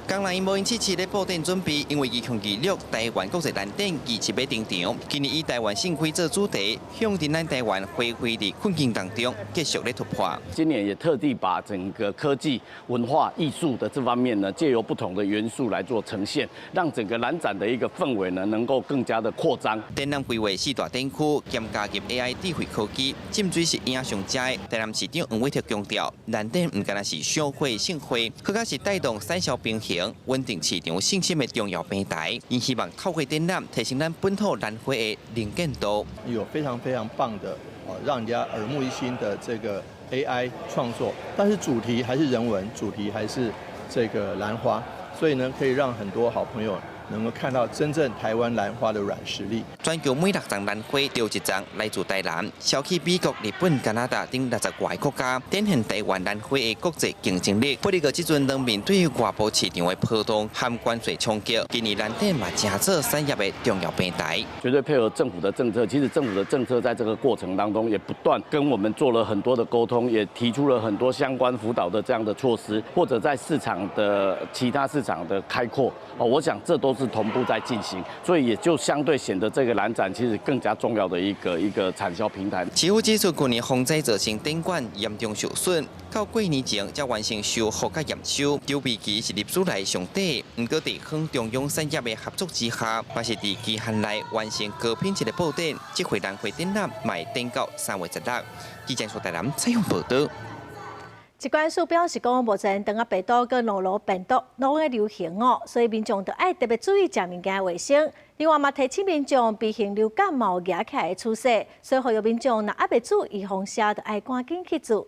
工人無閒試試咧布展準備，因為2026台灣國際蘭展27欲登場。今年以台灣盛開做主題，向著咱台灣花卉佇困境當中繼續咧突破。今年也特地把整個科技、文化、藝術的這方面呢，藉由不同的元素來做呈現，讓整個蘭展的一個氛圍呢，能夠更加的擴張。展覽規劃四大展區，兼加入 AI 智慧科技，浸水式影上佳。台南市長黃偉哲強調，蘭展毋干焦是賞花盛會，閣較是帶動產銷平衡、穩定市場信心的重要平台，𪜶希望透過展覽提升咱本土蘭花的能見度。有非常非常棒的，讓人家耳目一新的這個 AI 創作，但是主題還是人文，主題還是這個蘭花，所以呢，可以讓很多好朋友能夠看到真正台灣蘭花的軟實力。全球每6叢蘭花就有1叢來自台南，銷去美國、日本、加拿大等60外個國家，展現台灣蘭花的國際競爭力。不過這陣當面對外部市場的波動和關稅衝擊，今年蘭展嘛成做產業的重要平台。絕對配合政府的政策，其實政府的政策在這個過程當中也不斷跟我們做了很多的溝通，也提出了很多相關輔導的這樣的措施，或者在市場的其他市場的開闊，我想這都是同步在進行，所以也就相對顯得這個蘭展其實更加重要的一個產銷平台。市府指出，去年風災造成展館嚴重受損，到過年前才完成修復佮驗收。籌備期是歷史內上短，毋過佇方中央產業的合作之下，嘛是佇期限內完成高品質的布展。這回蘭花展覽嘛會展到3月16。記者蘇台南採訪報道。疾管署表示講，目前腸仔病毒佮諾如病毒攏咧流行哦，所以民眾著愛特別注意食物件的衛生。另外嘛，提醒民眾 B 型流感嘛有夯起來的趨勢，所以呼籲民眾若猶未注預防射，著愛趕緊去注。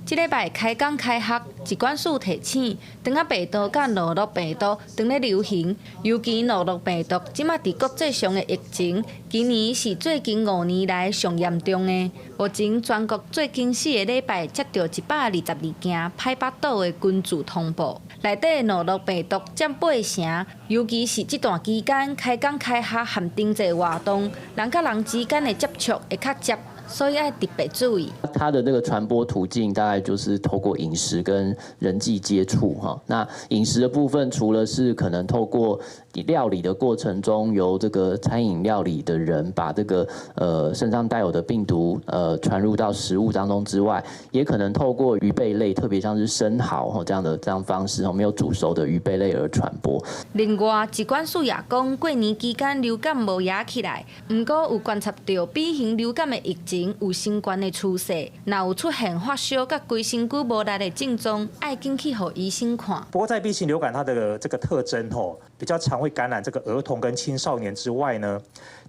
這禮拜開工開學，疾管署提醒，腸仔病毒佮諾如病毒當咧流行，尤其諾如病毒這馬佇國際上的疫情，今年是最近5年來上嚴重的。目前全國最近4個禮拜接著122件歹腹肚的根據通報，內底諾如病毒佔8成，尤其是這段期間開工開學和燈節活動，人佮人之間的接觸會較捷。所以愛特別注意。它的這個傳播途徑大概就是透過飲食跟人際接觸哈。那飲食的部分，除了是可能透過料理的過程中，由這個餐飲料理的人把這個身上帶有的病毒傳入到食物當中之外，也可能透過魚貝類，特別像是生蠔吼這樣的這樣方式，沒有煮熟的魚貝類而傳播。另外，疾管署也講，過年期間流感無掖起來，毋過有觀察到 B 型流感的疫情有升懸的趨勢，若有出現發燒佮規身軀無力的症狀，愛緊去予醫生看。不過，在 B 型流感它的這個特徵吼，比較常會感染這個兒童跟青少年之外呢，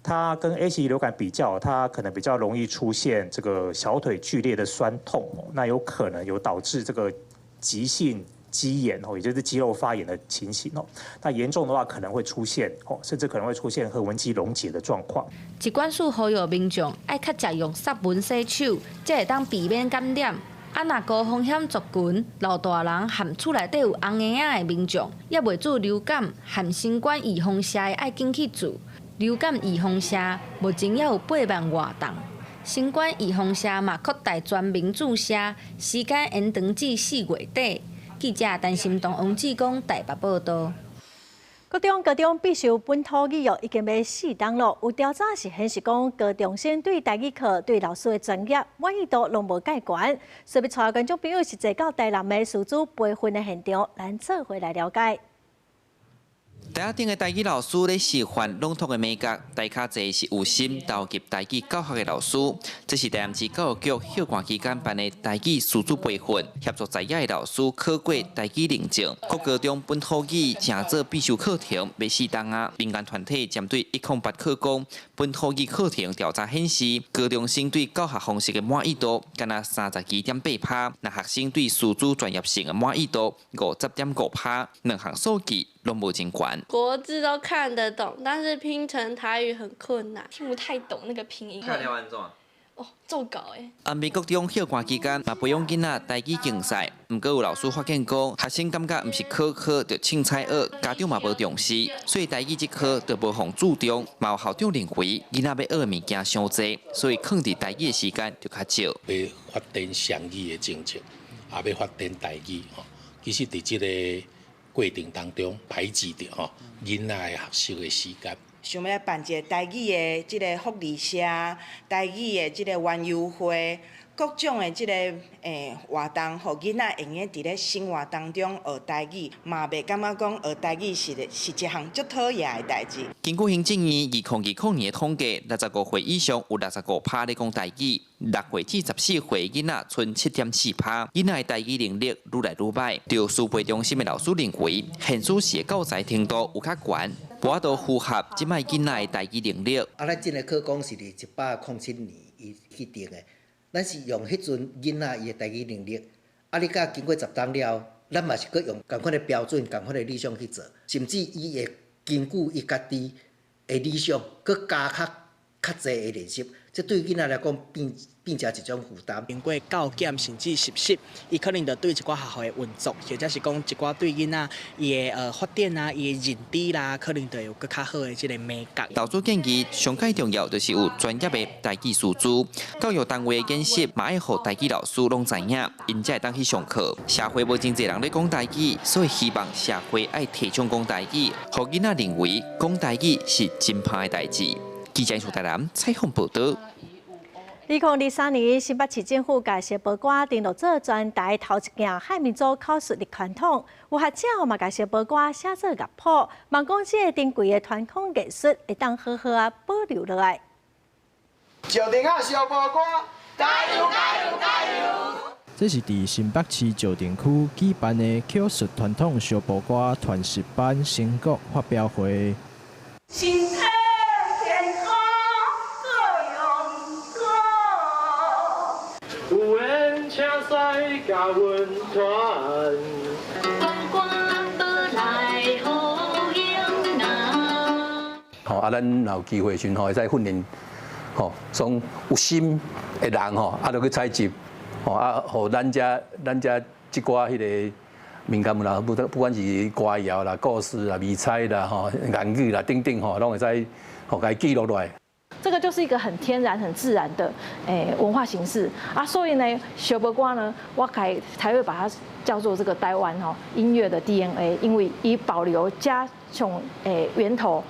它跟 A 型流感比較，它可能比較容易出現這個小腿劇烈的痠痛，那有可能有導致這個急性肌炎哦，也就是肌肉發炎的情形哦。那嚴重的話可能會出現哦，甚至可能會出現橫紋肌溶解的狀況。疾管署呼籲民眾愛較常用殺蚊洗手，才會當避免感染。啊，若高風險族群、老大人和厝內底有紅嬰仔的民眾，猶未注流感和新冠預防射的，愛緊去注。流感預防射目前猶有8萬外筒，新冠預防射嘛擴大全民注射，時間延長至4月底。記者陳心東、王志剛台北報道。國中、高中必修本土語哦，已經欲四冬囉。有調查是顯示講，高中生對台語課對老師的專業滿意度攏無蓋懸。所以，帶觀眾朋友是坐到台南的師資培訓的現場，咱做伙來了解。台仔頂的台語老師咧示範朗讀的美感，台跤坐是有心投入台語教學的老師。這是台南市教育局休假期間辦的台語師資培訓，協助在遐的老師考過台語認證。國高中本土語成做必修課程，欲四冬啊！民間團體針對108課綱本土語課程調查顯示，高中生對教學方式的滿意度干焦32.8%，若學生對師資專業性的滿意度50.5%，兩項數據攏無真懸。國字都看得懂，但是拼成台語很困難，聽不太懂那個拼音。看了按怎？哦，做稿誒。安平國中休假期間嘛培養囡仔台語競賽，毋過有老師發現講，學生感覺毋是科科就凊彩學，家長嘛無重視，所以台語這科就無予注重。嘛有校長認為囡仔欲學的物件傷濟，所以囥佇台語的時間就較少。欲發展雙語的政策，也欲發展台語吼，其實佇這個過程當中排擠著吼囡仔的學習的時間。想欲來辦一個台語的這個福利社，台語的這個園遊會，各種的這個活動，予囡仔會用佇咧生活當中學台語，嘛袂感覺講學台語是一項足討厭的代誌。根據行政院2020年的統計，65歲以上有65%咧講台語，6歲至14歲囡仔賰7.4%，囡仔的台語能力愈來愈䆀。對師培中心的老師認為，現時的教材程度有較懸，無法度符合這擺囡仔的台語能力。啊，咱這个課綱是佇107年伊去定的，咱是用彼陣囡仔伊的台語能力，啊，你甲經過10冬了後，咱嘛是閣用仝款的標準、仝款的理想去做，甚至伊會根據伊家己的理想，閣加較濟的練習，這對囡仔來講變成一種負擔。經過教檢甚至實習，伊可能就對一寡學校的運作，或者是講一寡對囡仔伊的發展啊，伊的認知啦，可能就會有閣較好的這個美感。老師建議，上蓋重要就是有專業的台語師資，教育單位的研習嘛愛予台語老師攏知影，𪜶才會當去上課。社會無真濟人咧講台語，所以希望社會愛提倡講台語，予囡仔認為講台語是真歹的代誌。記者蘇台南採訪報導。2023年，新北市政府共小寶歌登錄做全台頭一件漢民族口述的傳統。有學者嘛共小寶歌寫做樂譜，望講這個珍貴的傳統藝術會當好好仔保留落來。石碇仔小寶歌，加油加油加油！這是佇新北市石碇區舉辦的口述傳統小寶歌傳習班成果發表會。身體健康，閣勇敢。有緣請使共阮團。寶歌來予用哪。吼啊，咱若有機會時陣吼，會使訓練吼，從有心的人吼，啊，就去採集，吼啊，予咱遮這寡彼个民間啦，不管是歌謠啦、故事啦、謎猜啦、吼諺語啦等等吼，攏會使予共伊記錄落來。這個就是一個很天然、很自然的文化形式啊。所以呢，燒婆歌呢，我才會把它叫做這個台灣吼音樂的 DNA，因為以保留加從源頭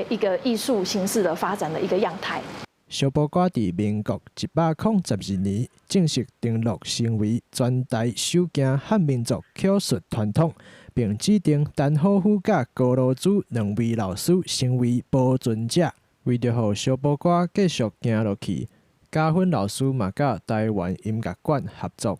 一個藝術形式的發展的一個樣態。燒婆歌佇民國112年正式登錄成為全台首件漢民族口述傳統，並指定陳好虎佮高羅珠兩位老師成為保存者。為著予燒婆歌繼續行落去，嘉芬老師嘛佮台灣音樂館合作，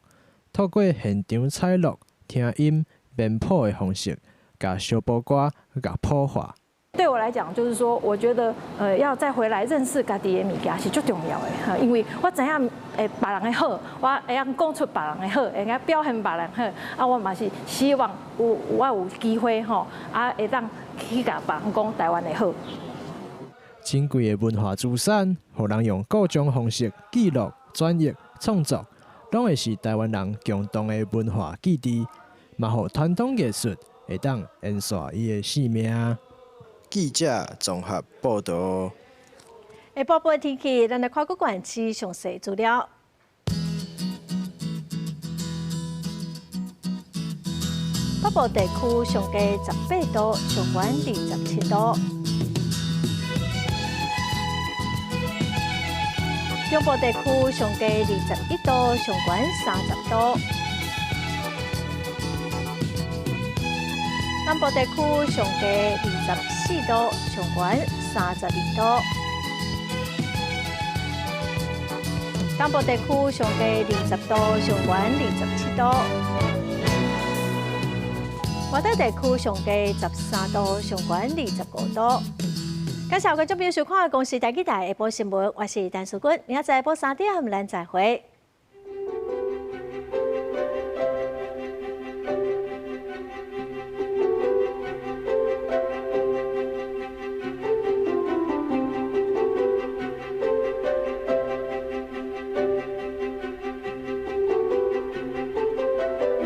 透過現場採錄、聽音、編譜的方式，共燒婆歌樂譜化。對我來講，就是說，我覺得，要再回來認識家己的物件是足重要的，哈，因為我知影，別人的好，我會曉講出別人的好，會曉表現別人好，啊，我嘛是希望有我有機會，吼，啊，會當去共別人講台灣的好。珍貴的文化資產，予人用各種方式記錄、轉譯、創作，攏會是台灣人共同的文化記憶，嘛予傳統藝術會當延續伊的生命。記者綜合報道。下晡的天氣，咱來看各縣市詳細資料。北部地區上低18度，上懸27度。中部地區上低21度，上懸30度。南部地區上低24度，上懸32度。東部地區上低20度，上懸27度。外島地區上低13度，上懸25度。感謝觀眾朋友收看《公視台語台》下晡新聞，我是陳淑君，明仔載下晡3點，咱再會。